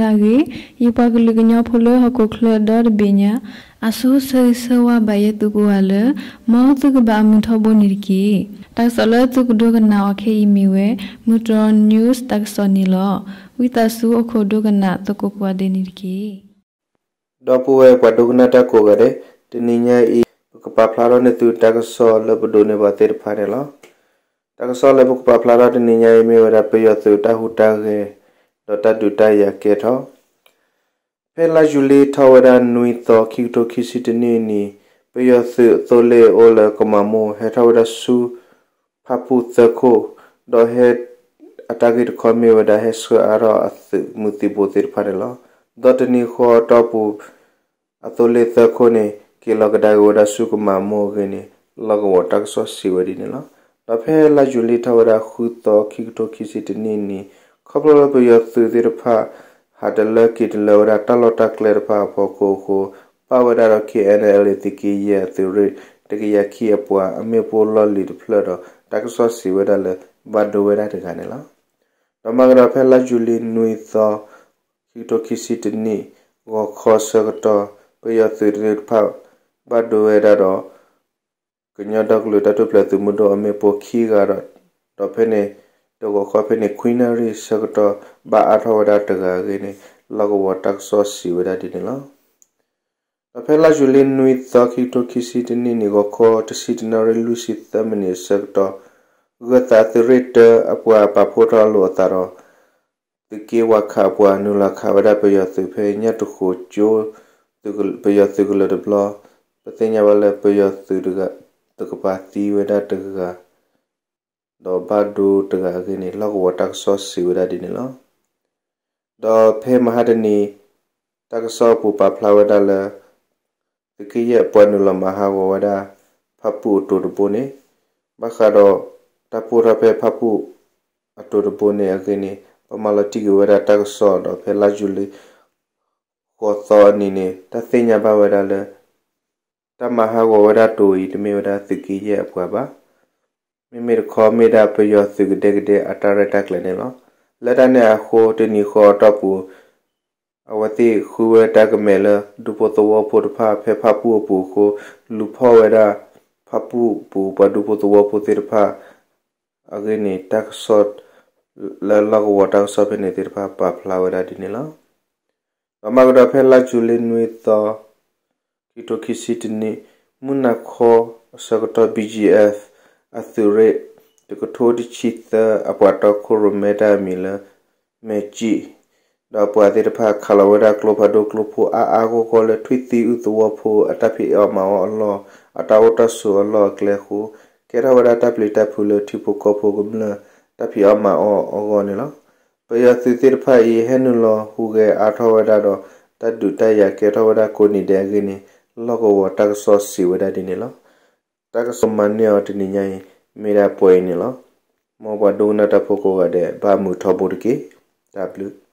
တၢ်ဂ့ၢ်, ယပှၤကလုာ်ကညီဖိလၢဟီၣ်ခိၣ်ချၢဒီတဘ့ၣ်ညါ အဆိဆၢဂ့ၤဆၢဝါဘၣ်ယဲသုကိးဂၤလၢ မ်သုကဘၣ်အမုာ်ထီဘိန့ၣ်တက့ၢ်. တၢ်ကစီၣ်လၢသုကဒိကနၣ်အီၤခဲအံၤမ့ၢ်ဝဲ မုၢ်တြီၢ် news တၢ်ကစီၣ်န့ၣ်လီၤ. ဝံသးစူၤအိၣ်ခိးဒိကနၣ်သကိးကိးဂၤဒဲးန့ၣ်တက့ၢ်. ဒီပုၢ်ဝဲၢ်ပှၤဒိကနၣ်တၢ်ကိးဂၤဒဲး, တနံၤညါအံၤ ပကပာ်ဖျါထီၣ်န့ၢ်သုတၢ်ကစီၣ်လၢပဒိးန့ၢ်ဘၣ်သ့ၣ်တဖၣ်န့ၣ်လီၤ. တၢ်ကစီၣ်လၢပကပာ်ဖျါထီၣ်တနံၤညါအံၤမ့ၢ်ဝဲဒၣ် ပယီၤသုးတၢ်ဟူးတၢ်ဂဲၤ ဒီးတၢ်ဒုးတၢ်ယၤကဲထီၣ် ဖဲလါယူၤလံထီၣ်ဝဲဒၣ်နွံသီ ခံကထိခံဆံတနံၣ်န့ၣ် ပယီၤသုးအသိလ့ၣ်အိၣ်လၢကမၤမိၢ် ဟဲထီၣ်ဝဲဒၣ်ဆူ ဖၣ်ပူၣ်သၢခိၣ်, ဒီးဟဲ အတၢ်ဂ့ၢ်တခီမ့ၢ်ဝဲဒၣ် ဟဲဆှၢအါထီၣ်အသုးမုၢ်သံၣ်ဘိသ့ၣ်တဖၣ်န့ၣ်လီၤ. ဒီးတနံၤဃီအတီၢ်ပူၤ အသိလ့ၣ်သၢခိၣ်န့ၣ် က့ၤလီၤကဒါက့ၤဝဲဒၣ်ဆူကမၤမိၢ်အဂ့ၢ်န့ၣ် လီၢ်ကဝီၤတၢ်ကစီၣ်စံးဝဲဒ်န့ၣ်လီၤ. ဒီးဖဲလါယူၤလံထီၣ်ဝဲဒၣ်ဃုသီ ခံကထိခံဆံတနံၣ်န့ၣ် ခီဖျိလၢပယီၤသုးသ့ၣ်တဖၣ် ဟးတလၢက့ၤတလၢဝဲဒၣ်တၢ်လီၢ်တၢ်ကျဲတဖၣ်အဖီခိၣ်အဃိ ပၣ်ဝဲဒၣ်ဒီး KNLA သုးက့ယဲၢ်အသုးရ့ၣ် တကယၤခံအပှၤ အမ့ၣ်ပိၢ်လီၢ်လံၤတဖျၢၣ်ဒီး တၢ်ကစီၣ်စံးဝဲဒၣ်လၢ ဘၣ်ဒိဝဲဒၣ်တဂၤန့ၣ်လီၤ. ဒီးမၤကဒီးဖဲလါယူၤလံနွံသီ ခံကထိခံဆံတနံၣ် ဂီၤခီဆၢကတီၢ် ပယီၤသုးသ့ၣ်တဖၣ် ဘၣ်ဒိဝဲဒၣ်ဒီး ကညီဒီကလုာ်တၢ်ထူၣ်ဖျဲးသုးမုၢ်ဒိၣ်အမ့ၣ်ပိၢ်ခံဂၤဒီး ဒီးဖဲန့ၣ် တဂီၤခီဖဲန့ၣ် ခွံနၣ်ရံၣ်ဆၢကတီၢ် ဘၣ်အါထီၣ်ဝဲဒၣ်တဂၤအဂ့ၢ်န့ၣ် လီၢ်ကဝီၤတၢ်ကစီၣ်စံးဝဲဒၣ်ဒ်န့ၣ်လီၤ. ဒီးဖဲလါယူၤလံနွံသီ ခံကထိခံဆံတနံၣ်န့ၣ် ဂီၤခီတဆံတနၣ်ရံၣ်လွံၢ်ဆံသၢမံးနံးအဆၢကတီၢ် ဂၢၢ်သးသုးရ့ၣ်တၢအပှၤပာ်ဖှိၣ်ထီၣ်အလိာ်အသးဒီး သုးက့ဝးခးအပှၤနုာ်လီၤခးဝဲဒၣ်ပယီၤသုးဖဲညၣ်တဃိကၠိ ပယီၤသုးကလၢၤတဘျီ ပသ့ၣ်ညါဘၣ်လၢပယီၤသုးတကပၤသံဝဲဒၣ်တဂၤ ဒီးဘၣ်ဒိတဂၤအဂ့ၢ်န့ၣ် လီၢ်ကဝီၤတၢ်ကစီၣ်စံးဝဲဒၣ်ဒ်န့ၣ်လီၤ. ဒီးဖဲမဟါတနံၤ တၢ်ကစီၣ်အပူၤပာ်ဖျါဝဲဒၣ်လၢ သုးက့ယဲၢ်အပှၤနုာ်လီၤမၤဟးဂီၤဝဲဒၣ် ဖၣ်ပူၣ်အတိၤတဘိန့ၣ် ဘၣ်ဃးဒီးတၢ်ပိၢ်ထီၣ်ဖဲဖၣ်ပူၣ်အတိၤတဘိန့ၣ်အဂ့ၢ်န့ၣ် ပမၤလီၤတံၢ်က့ၤဝဲဒၣ်တၢ်ကစီၣ်ဒီးဖဲလါယူၤလံ ဃိးသီအနံၤန့ၣ် တၢ်သ့ၣ်ညါဘၣ်ဝဲဒၣ်လၢ တၢ်မၤဟးဂီၤဝဲဒၣ်တိၤအံၤ တမ့ၢ်ဝဲဒၣ်သုးက့ယဲၢ်အပှၤဘၣ်. မ့မ့ၢ်တခီမ့ၢ်ဒၣ်ပယီၤသုးကဒဲကဒဲအတၢ်ရဲၣ်တၢ်ကျဲၤန့ၣ်လီၤ. လၢတၢ်န့ၣ်အဃိ တနံၤဃီအတီၢ်ပူၤ အဝဲသ့ၣ်ဃုဝဲတၢ်ကမဲာ်လၢ ဒူဖိသဝီဖိတဖၣ် ဖဲဖၣ်ပူၣ်အပူၤအဃိ လူၤဖီၣ်ဝဲဒၣ် ဖၣ်ပူၣ်ပူၤပှၤဒူဖိသဝီဖိသ့ၣ်တဖၣ် အဂ့ၢ်န့ၣ် တၢ်ကစီၣ် လၢလီၢ်ကဝီၤတၢ်ကစီၣ်ဖဲန့ၣ်သ့ၣ်တဖၣ် ပာ်ဖျါဝဲဒၣ်ဒ်န့ၣ်လီၤ. ဒီးမၤကဒီးဖဲလါယူၤလံနွံသီ ခံကထိခံဆံတနံၣ် မုၢ်နၤခီအဆၢကတီၢ် BGF အသုးရ့ၣ် တကထိတဆံသၢ အပှၤတီခိၣ်ရိၣ်မဲတၢ်အမံၤလၢ မဲာ်ကံၣ် ဒီးအပှၤသ့ၣ်တဖၣ်ခးလီၤဝဲဒၣ်ကျိဖးဒိၣ်ကျိဖိအါအါဂီၢ်ဂီၢ်လၢ ထွံၣ်သံအုၣ်သဝီဖိအတၢ်ဖံးအီၣ်မၤအီၣ်အလီၢ် အတၢ်အိၣ်တၢ်ဆိးအလီၢ်အကျဲအဃိ ကဲထီၣ်ဝဲဒၣ်တၢ်ပျံၤတၢ်ဖုးလၢထံဖိကီၢ်ဖိကမျၢၢ် တၢ်ဖံးအီၣ်မၤအီၣ်အဂီၢ်န့ၣ်လီၤ. ပယီၤသုးသ့ၣ်တဖၣ်အံၤ ဟဲနုာ်လီၤဟူးဂဲၤအါထီၣ်ဝဲဒၣ်ဒီး တၢ်ဒုးတၢ်ယၤကဲထီၣ်ဝဲဒၣ်ကိးနံၤဒဲးအဂ့ၢ်န့ၣ် လီၢ်ကဝီၤတၢ်ကစီၣ်စံးဝဲဒၣ်ဒ်န့ၣ်လီၤ. တၢ်ကစီၣ်မၤန့ၢ်အီၤတနံၤညါအံၤ မ့ၢ်ဒၣ်ပှဲၤအံၤန့ၣ်လီၤ. မ်ပှၤဒိကနၣ်တၢ်ဖိကိးဂၤဒဲး ဘၣ်မုာ်ထီဘိတက့ၢ်. တၢ်ဘျုး